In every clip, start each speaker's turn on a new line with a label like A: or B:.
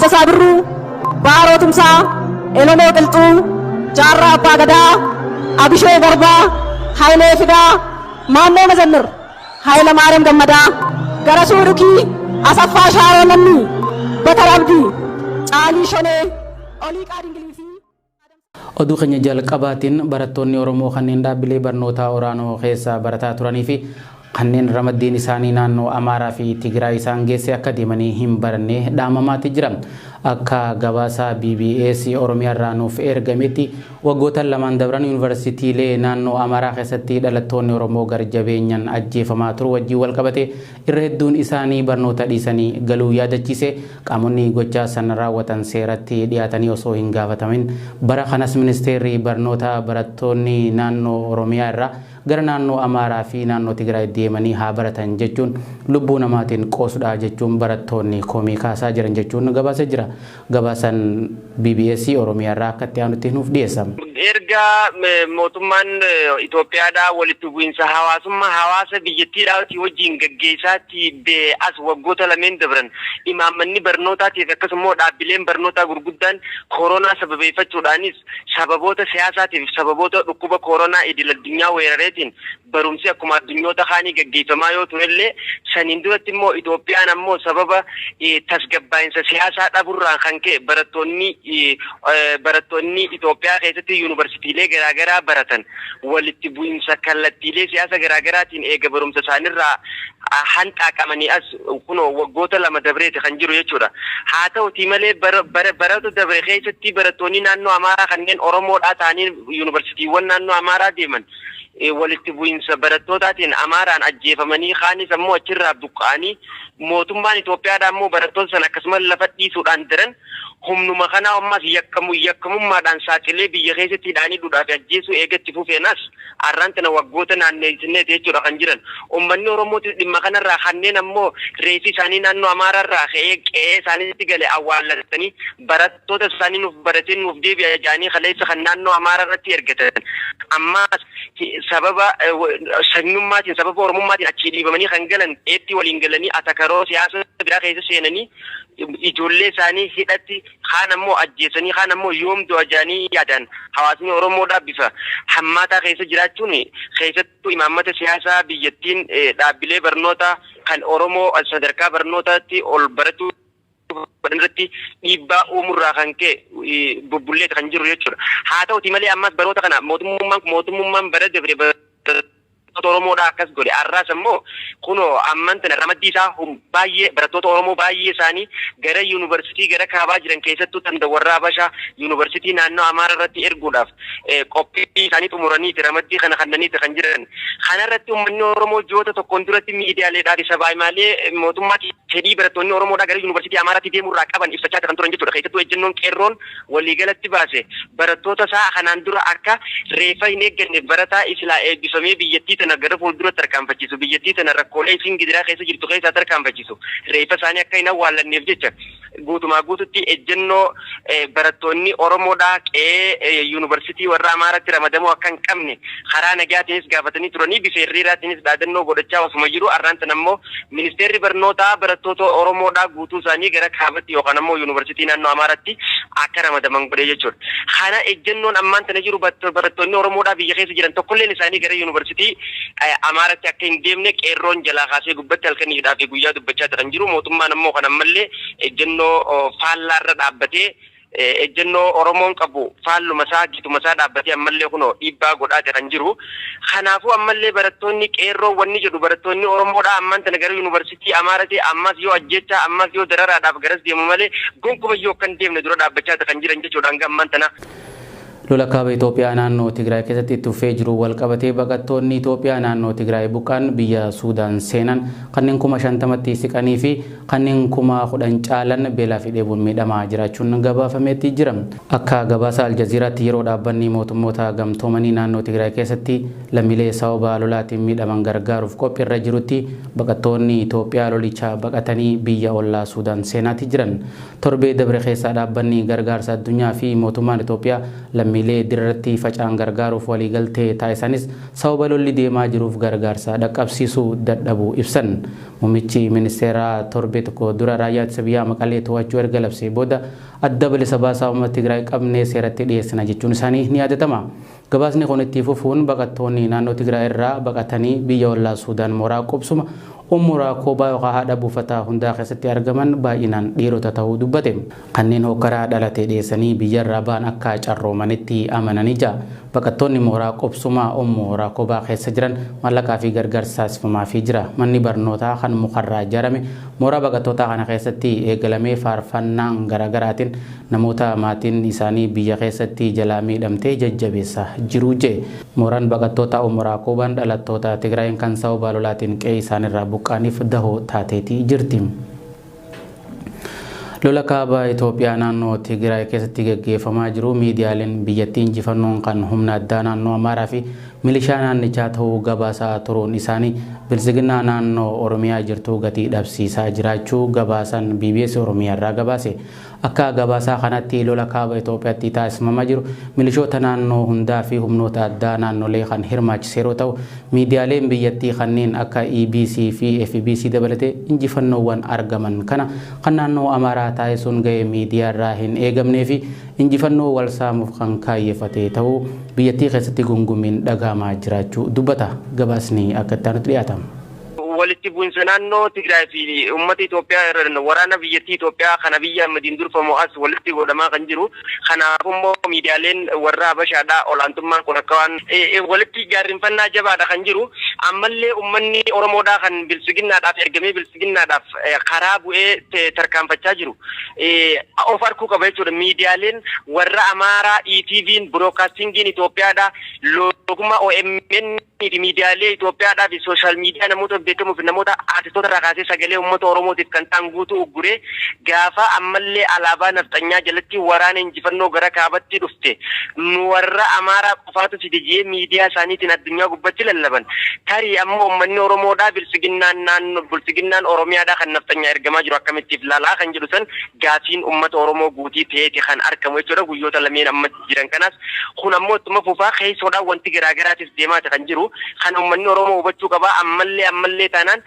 A: Taaddasaa Birruu, Baaroo Tumsaa, Elemoo Qilxuu, Jaarraa Abbaa Gadaa, Abishee Garbaa, Hayilee Fidaa, Maammoo Mazammir, Hayilamaariyaam Gammadaa, Garasuu Dhukii, Asaffaa Shaaroo Lammii, Bakar Abdii, Caalii Shonee, Oliiqaa Dingilii fi
B: Oduu keenya jalqabaatiin barattoonni Oromoo kanneen dhaabbilee barnootaa olaanoo keessa barataa turanii fi kanneen ramaddiin isaanii naannoo Amaaraa fi Tigraay isaan geesse akka deemanii hin baranne dhaamamaati jira. Akka gabaasa BBS Oromiyaarraa nuuf ergametti waggootan lamaan dabran yuunivarsiitiilee naannoo Amaaraa keessatti dhalattoonni Oromoo garjabeenyaan ajjeefamaa turu wajjin walqabate irra hedduun isaanii barnoota dhiisanii galuu yaadachiise. Qaamonni gochaa san raawwatan seeratti dhiyaatanii osoo hin gaafatamin bara kanas ministeerri barnoota barattoonni naannoo Oromiyaa irraa gara naannoo Amaaraa fi naannoo Tigraay deemanii haa baratan jechuun lubbuu namaatiin qoosudha jechuun barattoonni komii kaasaa jiran jechuun gabaasee jira. Gabaasan BBS Oromiyaa irraa akka itti aanutti nuuf dhiyeessa.
C: Erga mootummaan Itoophiyaadhaa walitti bu'iinsa hawaasummaa hawaasa biyyattiidhaati wajjin gaggeessaatti as waggoota lameen dabran imaammanni barnootaatiif akkasumas dhaabbileen barnootaa gurguddaan koronaa sababeeffachuudhaanis sababoota siyaasaatiif sababoota dhukkuba koronaa idil addunyaa weerareetiin barumsi akkuma addunyoota kaanii gaggeeffamaa yoo turellee, saniin duratti immoo Itoophiyaan ammoo sababa tasgabbaa'insa siyaasaa dhaburraan kan ka'e barattoonni Itoophiyaa keessatti yuunivarsiitiilee garaagaraa baratan walitti bu'insa kallattiilee siyaasa garaagaraatiin eega barumsa isaanirraa hanxaaqamanii as kunoo waggoota 2 dabreeti kan jiru jechuudha. Haa ta'utii malee, baratu dabre keessatti barattoonni naannoo Amaaraa kanneen Oromoodhaa ta'anii yuunivarsiitiiwwan naannoo Amaaraa deeman walitti bu'insa barattootaatiin Amaaraan ajjeefamanii, kaanis ammoo achirraa buqqa'anii, mootummaan Itoophiyaadhaa immoo barattoota sana akkasumas lafa dhiisuudhaan daran humnuma kanaa ammas yakkamummaadhaan saaxilee biyya keessatti hidhaanii dhudhaa fi ajjeesuu eega itti fufeen as arraan tana waggoota naanneessineeti jechuudha kan jiran. Uummanni Oromootis dhimma kanarraa kanneen ammoo reeffi isaanii naannoo Amaaraarraa ka'ee qe'ee isaaniitti gale awwaallatanii, barattoota isaanii nuuf baratee nuuf deebi'a jedhanii kaleessa kan naannoo Amaaraa irratti ergatan, ammaas sababa sanyummaatiin, sababa Oromummaatiin achii dhiibamanii kan galan qe'eetti waliin galanii atakaroo siyaasa biraa keessa seenanii ijoollee isaanii hidhatti, kaan ammoo ajjeesanii, kaan ammoo yoom du'a jedhanii yaadan, hawaasni Oromoodhaa bifa hammaataa keessa jiraachuun, keessattuu imaammata siyaasaa biyyattiin dhaabbilee barnootaa kan Oromoo sadarkaa barnootaatti ol barachuu irratti dhiibbaa uumurraa kan ka'e bubbulleeti kan jiru jechuudha. Haa ta'uti malee, ammas baroota kana mootummaan bara dabre barattoota Oromoodhaa akkas godhe, har'aas ammoo kunoo amman tana ramaddii isaa baay'ee barattoota Oromoo baay'ee isaanii gara yuunivarsiitii gara kaabaa jiran, keessattuu tan warra Habashaa, yuunivarsiitii naannoo Amaaraa irratti erguudhaaf qophii isaanii xumuraniiti ramaddii kana kannaniiti kan jiran. Kanarratti uummanni Oromoo ji'oota tokkoon duratti miidiyaaleedhaa fi sabaayimaalee mootummaa fedhii barattoonni Oromoodhaa gara yuunivarsiitii Amaaraatti deemuurraa qaban ibsachaa kan turan jechuudha. Keessattuu ejjennoon qeerroon waliigalatti baase barattoota isaa kanaan dura akka reeffa hin eegganne, barataa islaa eebbifamee biyyattii tana gara fuulduratti tarkaanfachiisu, biyyattii tana rakkoolee isiin gidiraa keessa jirtu keessaa tarkaanfachiisu, reeffa isaanii akka hin awwaallanneef jecha guutumaa guututti ejjennoo barattoonni Oromoodhaa qe'ee yuunivarsiitii warra Amaaraatti ramadamuu akka hin qabne karaa nagaatiinis gaafatanii turanii, bifa hiriiraatiinis dhaadannoo godhachaa osuma jiru, har'aan tana immoo ministeerri barnootaa barattoota Oromoodhaa guutuu isaanii gara kaabatti yookaan ammoo yuunivarsiitii naannoo Amaaraatti akka ramadaman godhee jechuudha. Kana ejjennoon ammaan tana jiru, barattoonni Oromoodhaa biyya keessa jiran tokkolleen isaanii gara yuunivarsiitii Amaaraatti akka hin deemne qeerroon jalaa kaasee gubbatti halkaniidhaa fi guyyaa dubbachaa kan jiru. Mootummaan ammoo kan ammallee ejjennoo faallaarra dhaabbatee, ejjennoo Oromoon qabu faalluma isaa gituma isaa dhaabbatee ammallee kunoo dhiibbaa godhaa kan jiru. Kanaafuu ammallee barattoonni qeerroo wanni jedhu, barattoonni Oromoodhaa ammaan tana gara yuunivarsiitii Amaaraati ammas yoo ajjechaa, ammas yoo dararaadhaaf garas deemu malee gonkumayyuu akka hin deemne dura dhaabbachaa kan jiran jechuudha hanga ammaan tana.
B: Lola kaaba Itoophiyaa naannoo Tigraay keessatti itti fufee jiru wal qabatee baqattoonni Itoophiyaa naannoo Tigraay buqqaan biyya Suudaan seenan kanneen 50,000tti siqanii fi kanneen 10,000 caalan beelaa fi dheebuun miidhamaa jiraachuun gabaafameetti jira. Akka gabaasa Aljaziiraatti, yeroo dhaabbanni mootummoota gamtoomanii naannoo Tigraay keessatti lammiilee sababa lolaatiin miidhaman gargaaruuf qophiirra jirutti baqattoonni Itoophiyaa lolicha baqatanii biyya ollaa Suudaan seenaati jiran. Torbee dabre keessaa dhaabbanni gargaarsa addunyaa fi mootummaan Itoophiyaa lammiilee Lammiilee dirratti faca'an gargaaruuf waliigaltee taasisanis sababa lolli deemaa jiruuf gargaarsa dhaqqabsiisuu dadhabuu ibsan. Muummichi ministeeraa torbee tokko dura raayyaa ittisa biyyaa Maqalee to'achuu erga labsee booda Adda Bilisa Baasaa Uummata Tigraay qabnee seeratti dhiyeessina jechuun isaanii ni yaadatama. Gabaasni kun itti fufuun baqattoonni naannoo Tigraay irraa baqatanii biyya ollaa Suudaan mooraa qubsuma Ummu Raakoobaa yookaan haadha buufataa hundaa keessatti argaman baay'inaan dhiirota ta'uu dubbate. Kanneen hokkara dhalate dheessanii biyyarraa ba'an akka carroomanitti amananii ja'a. Baqattoonni mooraa qubsuma Ummu Raakobaa keessa jiran maallaqaa fi gargaarsi taasifamaafii jira. Manni barnootaa kan mukarraa ijaarame mooraa baqattootaa kana keessatti eegalamee faarfannaan garaagaraatiin namoota maatiin isaanii biyya keessatti jalaa miidhamte jajjabeessa jiru je'e. Mooraan baqattootaa Ummu Raakoobaan dhalattoota Tigraayiin kan sababa lolaatiin qe'ee isaaniirraa buqqa'aniif dahoo taateeti jirti. Lola kaaba Itoophiyaa naannoo Tigraay keessatti gaggeeffamaa jiru miidiyaaleen biyyattii injifannoon kan humna addaa naannoo Amaaraa fi milishaa naannichaa ta'uu gabaasaa turuun isaanii Biltsiginnaa naannoo Oromiyaa jirtu gatii dhabsiisaa jiraachuu gabaasan BBS Oromiyaa irraa gabaase. Akka gabaasaa kanatti lola kaaba Itoophiyaatti taasifamaa jiru milishoota naannoo hundaa fi humnoota addaa naannolee kan hirmaachise yeroo ta'u, miidiyaaleen biyyattii kanneen akka EBC fi FBC dabalatee injifannoowwan argaman kana kan naannoo Amaaraa taasisuun gahee miidiyaarraa hin eegamnee fi injifannoo wal saamuuf kan kaayyeffate ta'uu biyyattii keessatti gungummiin dhagahamaa jiraachuu dubbata. Gabaasni akka itti aanutti dhiyaata.
C: Walitti bu'insa naannoo Tigraay fi uummata Itoophiyaa irra waraana biyyattii Itoophiyaa kan Abiyyi Ahmediin durfamu as walitti godhamaa kan jiru. Kanaaf immoo miidiyaaleen warra Habashaadhaa olaantummaan kun akka waan walitti gaarrinfannaa jabaadha kan jiru. Ammallee uummanni Oromoodhaa kan biltsiginnaadhaaf ergamee biltsiginnaadhaaf karaa bu'ee tarkaanfachaa jiru of arkuu qaba jechuudha. Miidiyaaleen warra Amaaraa ETV'n broadcastingiin Itoophiyaadhaa loogummaa OMN fi miidiyaalee Itoophiyaadhaa fi social media namoota beekamoo fi namoota artistoota irraa kaasee sagalee uummata Oromootiif kan ta'an guutuu ugguree gaafa ammallee alaabaa nafxanyaa jalatti waraana injifannoo gara kaabatti dhufte nu warra Amaaraa qofaatu fide jee miidiyaa isaaniitiin addunyaa gubbatti lallaban. Tarii ammoo uummanni Oromoodhaa biltsiginnaan naannoo biltsiginnaan Oromiyaadhaa kan nafxanyaa ergamaa jiru akkamittiif laalaa kan jedhu san gaafiin uummata Oromoo guutii ta'eeti kan argamu jechuudha guyyoota lameen amma jiran kanaas. Kun ammoo ittuma fufaa keessoodhaan wanti garaagaraatis deemaati kan jiru. Kan uummanni Oromoo hubachuu qaba. Ammallee taanaan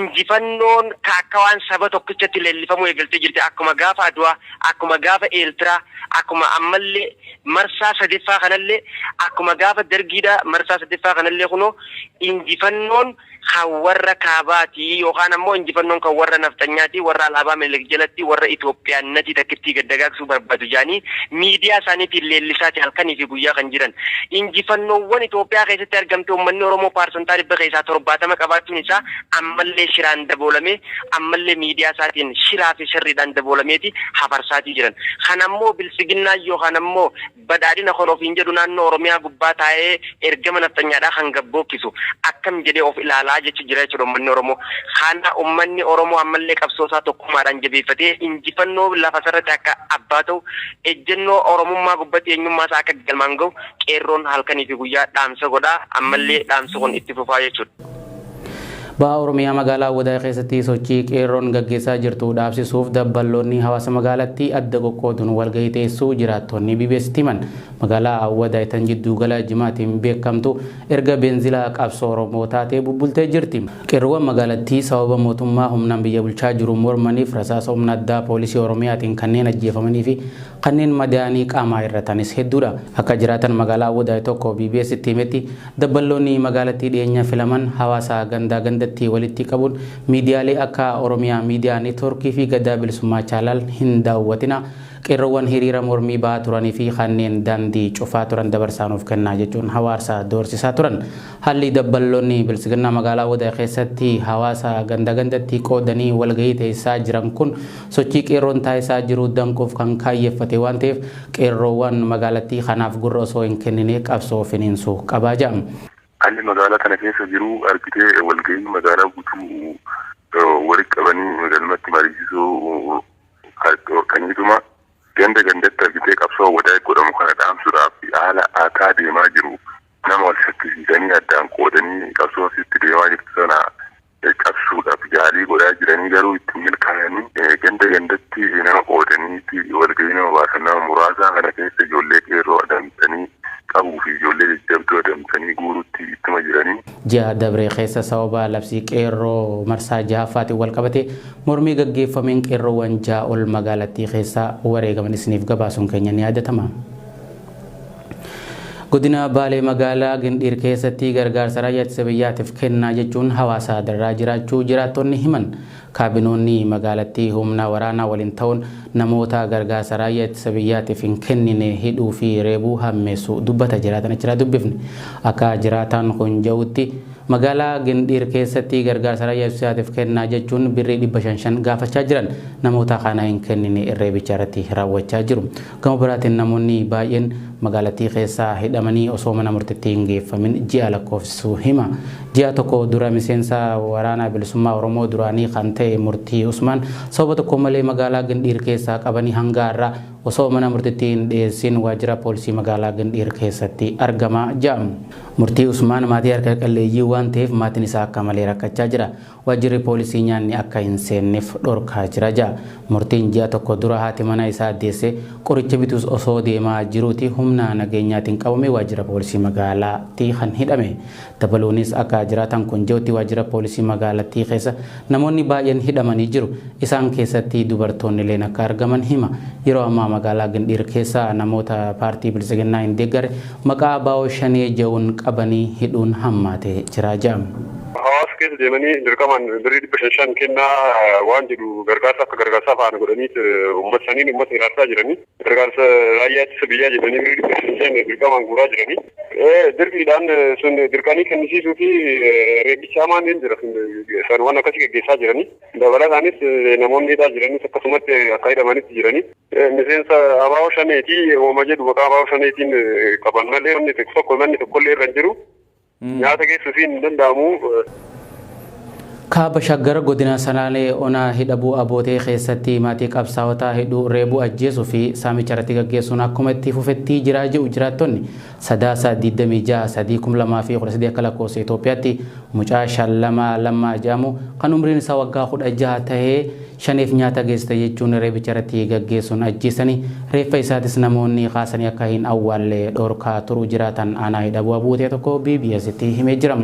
C: injifannoon akka waan saba tokkichatti leellifamuu eegaltee jirti. Akkuma gaafa Adwaa, akkuma gaafa Eeltiraa, akkuma ammallee marsaa sadaffaa kanallee, akkuma gaafa Dargiidha marsaa sadaffaa kanallee kunoo injifannoon kan warra kaabaati yookaan ammoo injifannoon kan warra nafxanyaati, warra alaabaa Minilik jalatti warra Itoophiyaannatii takkittii gaddagaagsuu barbaadu jaanii miidiyaa isaaniitiin leellisaati halkanii fi guyyaa kan jiran. Injifannoowwan Itoophiyaa keessatti argamte uummanni Oromoo paarsantaa 70% qabaachuun isaa ammallee shiraan daboolamee ammallee miidiyaa isaatiin shiraa fi sirriidhaan daboolameeti hafarsaatii jiran. Kan ammoo biltsiginnaa yookaan ammoo badhaadhina kan ofiin jedhu naannoo Oromiyaa gubbaa taa'ee ergama nafxanyaadhaa kan gabbookkisu akkam jedhee of ilaalaa jechu jira jechuudha uummanni Oromoo. Kana uummanni Oromoo ammallee qabsoo isaa tokkummaadhaan jabeeffatee injifannoo lafa isarratti akka abbaa ta'u ejjennoo Oromummaa gubbatti eenyummaa isaa akka galmaan gahu qeerroon halkanii fi guyyaa dhaamsa godhaa ammallee dhaamsi kun itti fufaa jechuudha.
B: Baha Oromiyaa magaalaa Awwadaay keessatti sochii qeerroon gaggeessaa jirtu dhaabsisuuf dabballoonni hawaasa magaalattii adda qoqqooduun walgahii teessuu jiraattonni BBS'tti himan. Magaalaa Awwadaay tan jidduugala jimaatiin beekamtu erga beenzila qabsoo Oromoo taatee bubbultee jirti. Qeerroowwan magaalattii sababa mootummaa humnaan biyya bulchaa jiru mormaniif rasaasa humna addaa poolisii Oromiyaatiin kanneen ajjeefamanii fi kanneen madaa'anii qaamaa hir'atanis hedduudha. Akka jiraatan magaalaa Awwadaay tokko BBS'tti himetti dabballoonni magaalattii dhiyeenya filaman hawaasa gandaa gandatti walitti qabuun miidiyaalee akka Oromiyaa Miidiyaa Neetwoorkii fi Gadaa Bilisummaa Chaalaal hin daawwatina, qeerroowwan hiriira mormii ba'aa turanii fi kanneen daandii cufaa turan dabarsaa nuuf kennaa jechuun hawaasa doorsisaa turan. Haalli dabballoonni Biltsiginnaa magaalaa Awwadaay keessatti hawaasa ganda gandatti qoodanii walgahii teessisaa jiran kun sochii qeerroon taasisaa jiru danquuf kan kaayyeffate waan ta'eef qeerroowwan magaalattii kanaaf gurra osoo hin kennine qabsoo finiinsuu qabaa jedha.
D: Haalli magaalaa kana keessa jiru argitee walgahii magaalaa guutuu walitti qabanii magaalumatti mariisisuu dhorkaniituma ganda gandatti argitee qabsoo Awwadaay godhamu kana dhaamsuudhaaf haala akka deemaa jiru nama wal shakkisiisanii addaan qoodanii qabsoo asitti deemaa jirtu sana cabsuudhaaf yaalii godhaa jiranii garuu itti milkaa'anii ganda gandatti nama qoodanii walgahii nama baasan nama muraasa kana keessa ijoollee qeerroo adamsanii
B: Ji'a dabree keessa sababa labsii qeerroo marsaa jahaffaatiin wal qabate mormii gaggeeffameen qeerroowwan 6 ol magaalattii keessaa wareegaman isiniif gabaasuun keenya ni yaadatama. Godina Baalee magaalaa Gindhiir keessatti gargaarsa raayyaa ittisa biyyaatiif kennaa jechuun hawaasa dararaa jiraachuu jiraattonni himan. Kaabinoonni magaalattii humna waraanaa waliin ta'uun namoota gargaarsa raayyaa ittisa biyyaatiif hin kennine hidhuu fi reebuu hammeessu dubbata jiraatan achirraa dubbifne. Akka jiraataan kun jedhutti magaalaa Gindhiir keessatti gargaarsa raayyaa ittisaatiif kennaa jechuun birrii 500 gaafachaa jiran namoota kana hin kennine reebicha irratti raawwachaa jiru. Gama biraatiin namoonni baay'een magaalattii keessaa hidhamanii osoo mana murtiitti hin geeffamin ji'a lakkoofsisuu hima. Ji'a tokko dura miseensa waraana bilisummaa Oromoo duraanii kan ta'e Murtii Usmaan sababa tokko malee magaalaa Gindhiir keessaa qabanii hanga har'aa osoo mana murtiitti hin dhiyeessin waajjira poolisii magaalaa Gindhiir keessatti argama jedhamu. Murtii Usmaan maatii harka qalleeyyii waan ta'eef maatiin isaa akka malee rakkachaa jira. Waajjirri poolisii nyaanni akka hin seenneef dhorkaa jira jedha. Murtiin ji'a tokko dura haati mana isaa deesse qoricha bituus osoo deemaa jiruuti humna nageenyaatiin qabame waajjira poolisii magaalaatti kan hidhame. Dabaluunis akka jiraatan kun jedhutti waajjira poolisii magaalattii keessa namoonni baay'een hidhamanii jiru. Isaan keessatti dubartoonni illeen akka argaman hima. Yeroo ammaa magaalaa Gindhiir keessa namoota paartii Biltsiginnaa hin deeggarre maqaa ABO Shanee jedhuun qabanii hidhuun hammaatee jira jedhama.
D: Hawaasa keessa deemanii dirqamaan birrii 500 kennaa waan jedhu gargaarsa akka gargaarsaa faana godhanii uummata saniin uummata hiraarsaa jiranii gargaarsa raayyaa ittisa biyyaa jedhanii birrii 500 dirqamaan guuraa jiranii. Dirqiidhaan sun dirqanii kennisiisuu fi reebicha hamaan hin jira sun waan akkasii gaggeessaa jiranii. Dabalataanis namoonni hidhaa jiranis akkasumatti akka hidhamanitti jiranii. Miseensa ABO Shaneetii hooma jedhu maqaa ABO Shaneetiin qaban malee wanni tokko manni tokkollee irra hin jiru. Nyaata geessuufi hin danda'amu.
B: Kaaba Shaggar godina Salaalee onaa Hidhabuu Abootee keessatti maatii qabsaa'otaa hidhuu, reebuu, ajjeesuu fi saamicha irratti gaggeessuun akkuma itti fufetti jiraa jedhu jiraattonni. Sadaasa 26 3 2013 akka lakkoofsa Itoophiyaatti mucaa Shallamaa Lammaa jedhamu kan umriin isaa waggaa 16 tahee shaneef nyaata geessite jechuun reebicha irratti gaggeessuun ajjeesanii reeffa isaatis namoonni kaasanii akka hin awwaalle dhorkaa turuu jiraatan aanaa Hidhabuu Abootee tokko BBStti himee jira.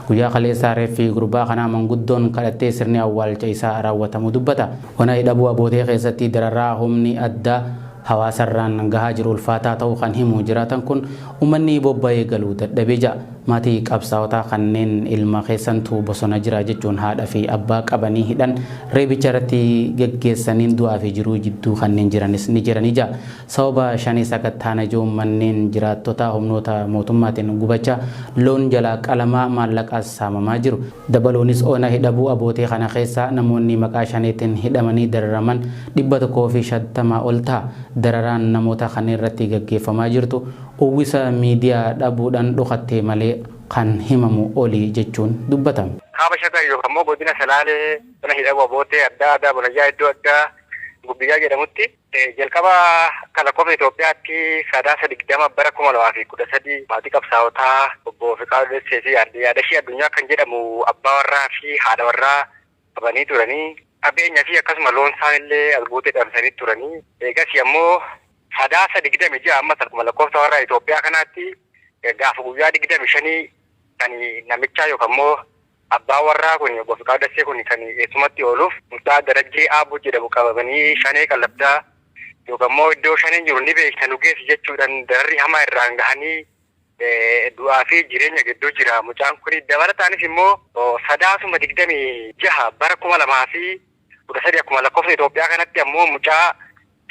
B: Guyyaa kaleessaa reeffi gurbaa kanaa manguddoon kadhattee sirni awwaalcha isaa raawwatamuu dubbata. Ona Hidhabuu Abootee keessatti dararaa humni addaa hawaasarraan gahaa jiru ulfaataa ta'uu kan himu jiraatan kun uummanni bobba'ee galuu dadhabee jira. Maatii qabsaa'otaa kanneen ilma keessantu bosona jira jechuun haadha fi abbaa qabanii hidhan reebicha irratti gaggeessaniin du'aa fi jiruu jidduu kanneen jiranis ni jiranii jira. Sababa shanii sakattaana jiruun manneen jiraattota humnoota mootummaatiin gubachaa loon jalaa qalamaa maallaqaas saamamaa jiru. Dabaluunis ona Hidhabuu Abootee kana keessa namoonni maqaa shaneetiin hidhamanii dararaman 150 ol ta'a. Dararaan namoota kanneen irratti gaggeeffamaa jirtu uwwisa miidiyaa dhabuudhaan dhokattee malee kan himamu oli jechuun dubbatama.
C: Kaaba Shaggar yookaan immoo godina Salaalee ona Hidhabuu Abootee addaa addaa Bonayyaa iddoo addaa Gubbiyyaa jedhamutti jalqaba akka lakkoofsa Itoophiyaatti Sadaasa 20 bara 2013 maatii qabsaa'otaa obbo Fiqaaduu Dessee fi aadde Yaadashii Addunyaa kan jedhamu abbaa warraa fi haadha warraa qabanii turanii qabeenya fi akkasuma loon isaan illee albuutee dhabsanii turanii. Eegas ammoo Sadaasa 26 ammas akkuma lakkoofsa warraa Itoophiyaa kanaatti gaafa guyyaa 25 kan namichaa yookaan immoo abbaa warraa kun obbo Fiqaaduu Dassee kun kan eessumatti ooluuf mucaa Darajjee Aabuu jedhamu qabamanii shanee qallabdaa yookaan immoo iddoo shaneen jiru ni beekta nu geessi jechuudhaan dararri hamaa irraan gahanii du'aa fi jireenya gidduu jira mucaan kun. Dabalataanis immoo Sadaasuma 26 bara 2013 akkuma lakkoofsa Itoophiyaa kanatti ammoo mucaa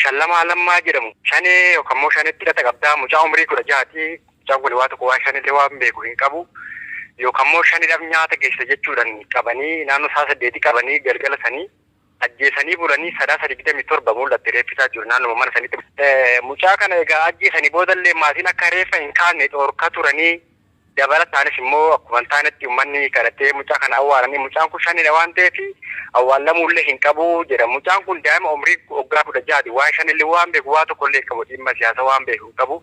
C: Shallamaa Lammaa jedhamu shanee yookaan immoo shaneetti hidhata qabdaa mucaa umrii 16ti. Mucaan kun waa tokko waa shanillee waan beeku hin qabu. Yookaan immoo shanidhaaf nyaata geessa jechuudhaan qabanii naannoo isaa 8 qabanii galgala sanii ajjeesanii bulanii Sadaasa 27 mul'atte reeffisaa jiru naannoo mana sanitti. Mucaa kana egaa ajjeesanii boodallee maatiin akka reeffa hin kaanne dhorkaa turanii dabalataanis immoo akkuma hin taanetti uummanni kadhatee mucaa kana awwaalanii mucaan kun shanidha waan ta'eef awwaallamuullee hin qabu jedha. Mucaan kun daa'ima umrii waggaa 16ti, waan shanillee waan beeku waa tokkollee hin qabu, dhimma siyaasa waan beeku hin qabu.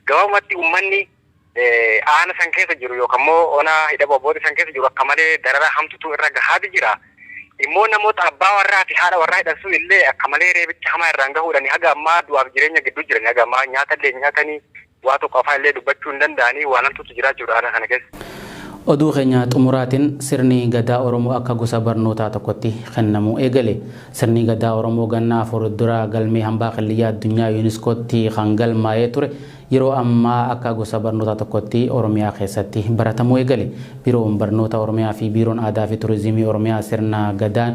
C: Gabaabumatti uummanni aana san keessa jiru yookaan immoo ona Hidhabuu Abootee san keessa jiru akka malee dararaa hamtutu irra gahaati jira. Immoo namoota abbaa warraa fi haadha warraa hidhan sun illee akka malee reebicha hamaa irraan gahuudhaan haga ammaa du'aaf jireenya gidduu jiran, haga ammaa nyaata illee nyaatanii waa tokko afaan illee dubbachuu hin danda'anii waan hamtutu jira jechuudha aana kana keessa.
B: Oduu keenya xumuraatiin sirni gadaa Oromoo akka gosa barnootaa tokkotti kennamuu eegale. Sirni gadaa Oromoo ganna 4 dura galmee hambaa qilliyyaa addunyaa yuuniskootti kan galmaa'ee ture yeroo ammaa akka gosa barnootaa tokkotti Oromiyaa keessatti baratamuu eegale. Biiroon Barnoota Oromiyaa fi Biiroon Aadaa fi Turizimii Oromiyaa sirna gadaa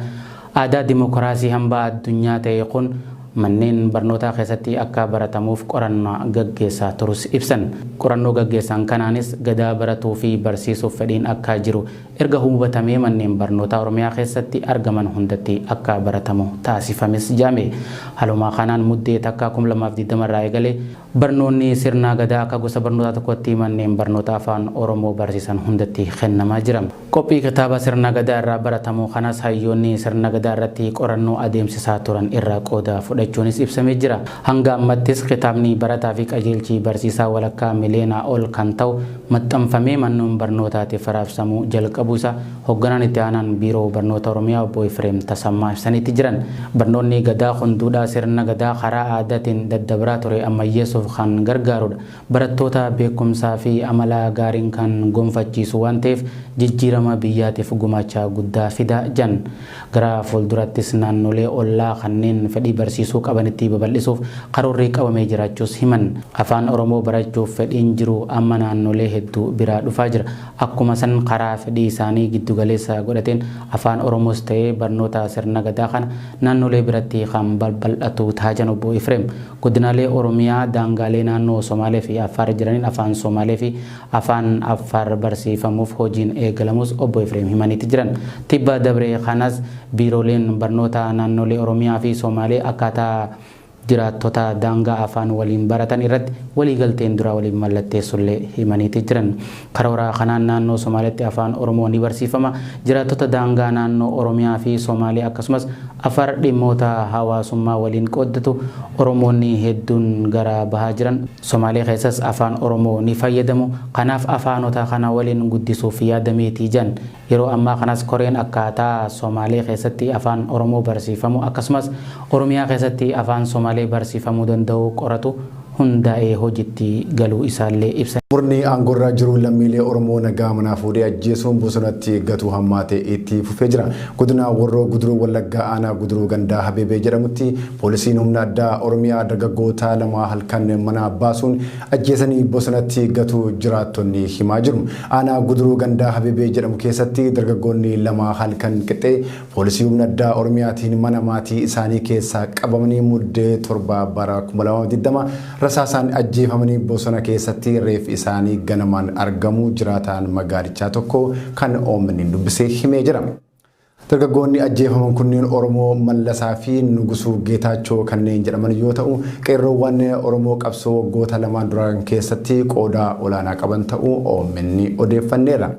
B: aadaa dimokiraasii hambaa addunyaa ta'e kun manneen barnootaa keessatti akka baratamuuf qorannoo gaggeessaa turus ibsan. Qorannoo gaggeessan kanaanis gadaa baratuu fi barsiisuuf fedhiin akka jiru erga hubatamee manneen barnootaa Oromiyaa keessatti argaman hundatti akka baratamu taasifames jedhame. Haaluma kanaan Muddee 1 2020 irraa eegalee barnoonni sirna gadaa akka gosa barnootaa tokkotti manneen barnoota afaan Oromoo barsiisan hundatti kennamaa jira. Qophii kitaaba sirna gadaa irraa baratamu kanas hayyoonni sirna gadaa irratti qorannoo adeemsisaa turan irraa qooda fudhachuunis ibsamee jira. Hanga ammattis kitaabni barataa fi qajeelchi barsiisaa walakkaa miliyoonaa ol kan ta'u maxxanfamee manneen barnootaatiif raabsamuu jalqabuu isaa hoogganaan itti aanaan Biiroo Barnoota Oromiyaa obbo Ifreem Tasammaa ibsaniitti jiran. Barnoonni gadaa kun duudhaa sirna gadaa karaa aadaatiin daddabraa ture ammayyeessuuf kan gargaarudha. Barattoota beekumsaa fi amala gaariin kan gonfachiisu waan ta'eef jijjiirama biyyaatiif gumaacha guddaa fida jan. Gara fuuldurattis naannolee ollaa kanneen fedhii barsiisuu qabanitti babal'isuuf karoorri qabamee jiraachuus himan. Afaan Oromoo barachuuf fedhiin jiru amma naannolee hedduu biraa dhufaa jira. Akkuma san karaa fedhii isaanii giddugaleessa godhateen afaan Oromoos ta'ee barnoota sirna gadaa kana naannolee biratti kan balbal'atu ta'a obbo Ifreem. Godinaalee Oromiyaa daangaalee naannoo Somaalee fi Affaar jiraniin afaan Somaalee fi afaan Affaar barsiifamuuf hojiin eegalamus obbo Ifreem himaniitti jiran. Tibba dabree kanas biirooleen barnoota naannolee Oromiyaa fi Somaalee akkaataa jiraattota daangaa afaan waliin baratan irratti waliigalteen dura waliin mallatteessullee himaniitti jiran. Karoora kanaan naannoo Somaaleetti afaan Oromoo ni barsiifama. Jiraattota daangaa naannoo Oromiyaa fi Somaalee akkasumas Affaar dhimmoota hawaasummaa waliin qooddatu. Oromoonni hedduun gara bahaa jiran Somaalee keessas afaan Oromoo ni fayyadamu. Kanaaf afaanota kana waliin guddisuuf yaadameetii jan. Yeroo ammaa kanas koreen akkaataa Somaalee keessatti afaan Oromoo barsiifamu akkasumas Oromiyaa keessatti afaan Somaalee barsiifamuu danda'u qoratu hundaa'ee hojiitti galuu isaallee ibsa.
E: Murni aangorraa jiru lammiilee Oromoo nagaa manaa fuudhee ajjeesuun bosonatti gatuu hammaate itti fufee jira. Godina Warroo Guduruu Wallaggaa aanaa Guduruu Gandaa Habeebee jedhamutti poolisiin humna addaa Oromiyaa dargaggoota 2 halkan mana baasuun ajjeesanii bosonatti gatuu jiraattonni himaa jiru. Aanaa Guduruu Gandaa Habeebee jedhamu keessatti dargaggoonni 2 halkan qixxee poolisii humna addaa Oromiyaatiin mana maatii isaanii keessaa qabamanii Muddee 7 bara 2020 rasaasaan ajjeefamanii bosona keessatti reeffi isaanii ganamaan argamu jiraataan magaalichaa tokko kan OMN dubbisee himee jira. Dargaggoonni ajjeefaman kunneen Oromoo Mallasaa fi Nugusuu Geetaachoo kanneen jedhaman yoo ta'u, qeerroowwan Oromoo qabsoo waggoota 2 duraan keessatti qooda olaanaa qaban ta'uu OMN odeeffanneera.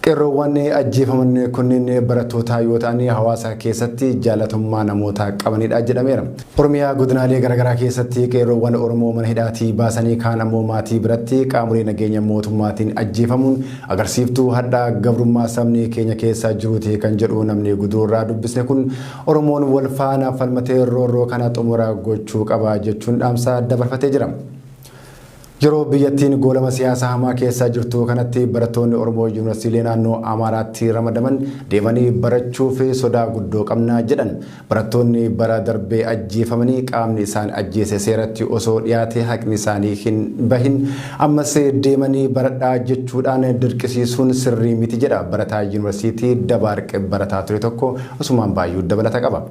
E: Qeerroowwan ajjeefaman kunneen barattoota yoo ta'an hawaasa keessatti jaalatamummaa namoota qabanidha jedhameera. Oromiyaa godinaalee garaagaraa keessatti qeerroowwan Oromoo mana hidhaatii baasanii kaan ammoo maatii biratti qaamolee nageenya mootummaatiin ajjeefamuun agarsiiftuu hadhaa gabrummaa sabni keenya keessa jiruuti kan jedhu namni Guduruurraa dubbisne kun Oromoon wal faana falmatee roorroo kana xumura gochuu qaba jechuun dhaamsa dabarfatee jira. Yeroo biyyattiin goolama siyaasaa hamaa keessa jirtu kanatti barattoonni Oromoo yuunivarsiitiilee naannoo Amaaraatti ramadaman deemanii barachuuf sodaa guddoo qabna jedhan. Barattoonni bara darbee ajjeefamanii qaamni isaan ajjeese seeratti osoo dhiyaate haqni isaanii hin bahin ammas deemanii baradhaa jechuudhaan dirqisiisuun sirrii miti jedha barataa yuunivarsiitii Dabaarq barataa ture tokko Osumaan Baayyuu dabalata qaba.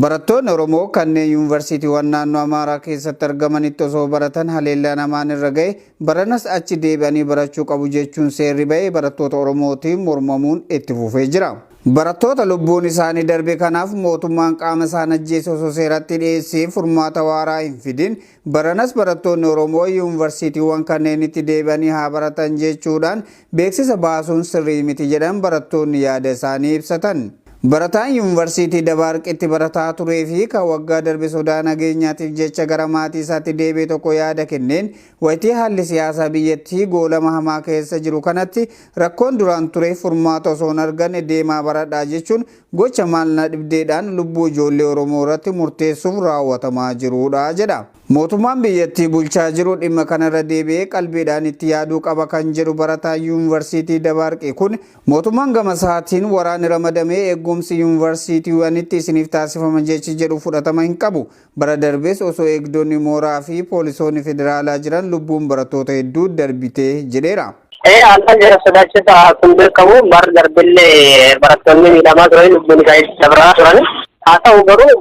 F: Barattoonni Oromoo kanneen yuunivarsiitiiwwan naannoo Amaaraa keessatti argamanitti osoo baratan haleellaan hamaan irra ga'e baranas achi deebi'anii barachuu qabu jechuun seerri ba'e barattoota Oromootiin mormamuun itti fufee jira. Barattoota lubbuun isaanii darbe kanaaf mootummaan qaama isaan ajjeese osoo seeratti dhiyeessee furmaata waaraa hin fidin baranas barattoonni Oromoo yuunivarsiitiiwwan kanneenitti deebi'anii haa baratan jechuudhaan beeksisa baasuun sirrii miti jedhan barattoonni yaada isaanii ibsatan. Barataan yuunivarsiitii Dabaarqitti barataa turee fi kan waggaa darbe sodaa nageenyaatiif jecha gara maatii isaatti deebi'e tokko yaada kenneen wayitii haalli siyaasaa biyyattii goolama hamaa keessa jiru kanatti rakkoon duraan ture furmaata osoo hin arganne deemaa baradhaa jechuun gocha maal na dhibdeedhaan lubbuu ijoollee Oromoo irratti murteessuuf raawwatamaa jirudha jedha. Mootummaan biyyattii bulchaa jiru dhimma kanarra deebi'ee qalbiidhaan itti yaaduu qaba kan jedhu barataa Yuunivarsiitii Dabaarqi kun, mootummaan gama isaatiin waraanni ramadamee eegumsi yuunivarsiitiiwwanitti isiniif taasifama jechi jedhu fudhatama hin qabu. Bara darbees osoo eegdonni mooraa fi poolisoonni federaalaa jiran lubbuun barattoota hedduu darbitee jedheera.
G: Haalli jara sodaachisaa kun beekamu, bara darbillee barattoonni miidhamaa turan, lubbuun isaanii dabraa turan. Haa ta'u garuu,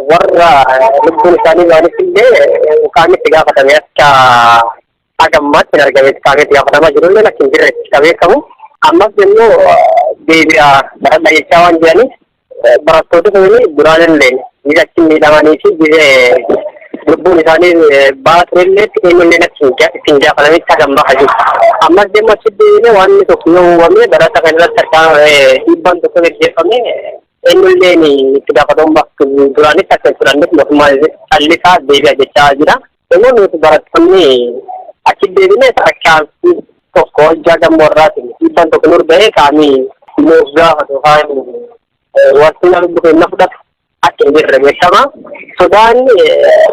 G: warra lubbuun isaanii ba'anis illee qaamni itti gaafatame akka haga ammaatti hin argame. Qaamni itti gaafatamaa jirullee lakki hin jirre kan beekamu. Ammas immoo deebi'a baradha jechaa waan jiraniif, barattooti kun duraan illee biyya achi miidhamanii fi biyya lubbuun isaanii ba'aa turellee eenyullee achi ittiin gaafatamitti haga ammaa jiru. Ammas immoo achi deemee waan inni tokko yoo uumame, barata kan irratti harkaan dhiibbaan tokko gaggeeffame, eenyulleen itti gaafatamummaa duraanis akka hin fudhanneef mootummaan callisaa deebi'a jechaa jira. Immoo nuti barattoonni achi deebinee tarkaanfii tokko hojjaa gammoorraatiin dhiibbaan tokko nur bahee qaamii nuuf gaafatu yookaan wanti nama lubbuu keenya fudhatu akka hin jirre beekama. Sodaan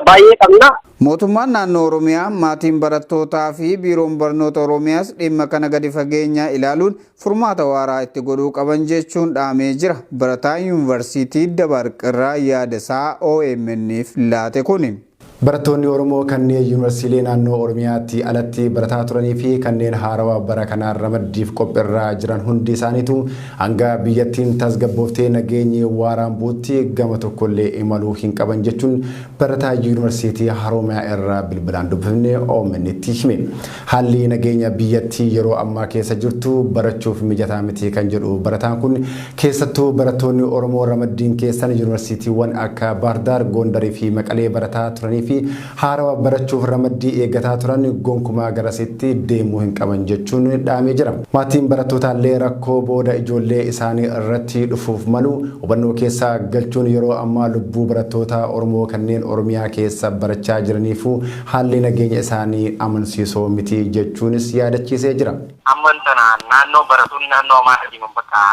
G: baay'ee qabna.
F: Mootummaan naannoo Oromiyaa, maatiin barattootaa fi biiroon barnoota Oromiyaas dhimma kana gadi fageenya ilaaluun furmaata waaraa itti godhuu qaban jechuun dhaamee jira. Barataan Yuunivarsiitii Dabaarqirraa yaada isaa OMN'f laate kuni.
E: Barattoonni Oromoo kanneen yuunivarsiitii naannoo Oromiyaatti alatti barataa turanii fi kanneen haarawaa bara kanaan ramaddiif qophiirraa jiran hundi isaaniitu hanga biyyattiin tasgabbooftee nageenyi waaraan buutti gama tokkollee imaluu hin qaban jechuun barataa Yuunivarsiitii Haroomayaa irraa bilbilaan dubbifne OMN'tti hime. Haalli nageenya biyyattii yeroo ammaa keessa jirtu barachuuf mijataa miti kan jedhu barataan kun, keessattuu barattoonni Oromoo ramaddiin keessan yuunivarsiitiiwwan akka Baardaar, Gondarii fi Maqalee barataa turanii fi haarawaa barachuuf ramaddii eeggataa turan gonkumaa garasitti deemuu hin qaban jechuun dhaamee jira. Maatiin barattootallee rakkoo booda ijoollee isaanii irratti dhufuuf malu hubannoo keessa galchuun yeroo ammaa lubbuu barattoota Oromoo kanneen Oromiyaa keessa barachaa jiraniifuu haalli nageenya isaanii amansiisoo miti jechuunis yaadachiisee jira.
C: Amman tana naannoo barattoonni naannoo Amaaraa deeman bakka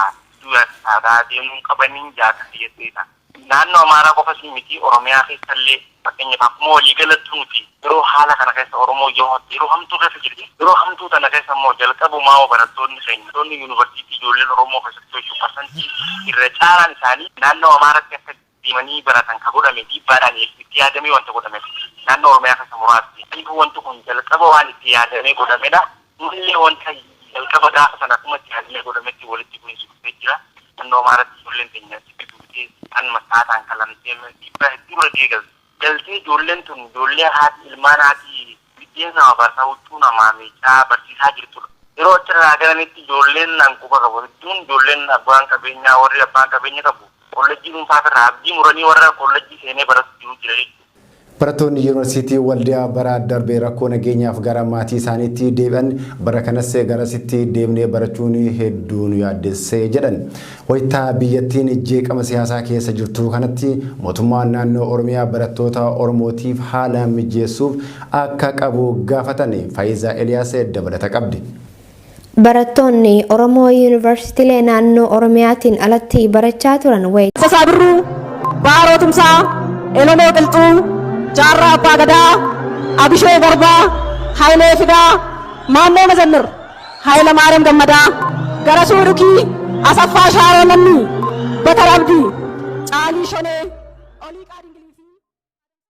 C: du'a deemuu qabanii jaata biyyattiidha. Naannoo Amaaraa qofas miti, Oromiyaa keessallee fakkeenyaaf akkuma walii galattu nuti yeroo haala kana keessa Oromoo yeroo hamtuu keessa jirti. Yeroo hamtuu tana keessa immoo jalqabumaa barattoonni keenya, barattoonni yuunivarsiitii ijoolleen Oromoo keessatti jechuun parsantii irra caalaan isaanii naannoo Amaaraatti akka deemanii baratan ka godhame dhiibbaadhaan itti yaadamee wanta godhame, naannoo Oromiyaa keessa muraasni. Kanaafuu wanti kun jalqaba waan itti yaadamee godhamedha. Nullee wanta jalqaba gaafa sana akkuma itti yaadamee godhametti walitti bu'iinsi dhufee jira. Naannoo Amaaraatti ijoolleen teenya achitti duutee kan masaataan kalamtee dhiibbaa hedduu irra deegalte. Galtee ijoolleen tun ijoollee haati ilmaan haati biddeen nama barsaa, huccuu namaa miicaa barsiisaa jirtudha. Yeroo achirraa galanitti ijoolleen hanquba qabu hedduun, ijoolleen abbaan qabeenyaa, warri abbaan qabeenya qabu kollejjii dhuunfaa irraa abdii muranii warra kollejjii seenee baratu jiru jira jechuudha.
E: Barattoonni Yuunivarsiitii Waldiyaa bara darbee rakkoo nageenyaaf gara maatii isaaniitti deebi'an bara kanas garasitti deemnee barachuun hedduu nu yaaddessee jedhan. Wayitaa biyyattiin jeeqama siyaasaa keessa jirtu kanatti mootummaan naannoo Oromiyaa barattoota Oromootiif haala mijeessuuf akka qabu gaafatan. Faayisaa Eliyaas dabalata qabdi.
H: Barattoonni Oromoo yuunivarsiitiilee naannoo Oromiyaatiin alatti barachaa turan wayita
A: Tasaa Birruu, Baaroo Tumsaa, Elemoo Qilxuu, Jaarraa Abbaa Gadaa, Abishee Garbaa, Hayilee Fidaa, Maannoo Mazammir, Hayila Maariyaam Gammadaa, Garasuu Dhukii, Asaffaa Shaaroo Lammii, Batar Abdii, Caalii Shonee.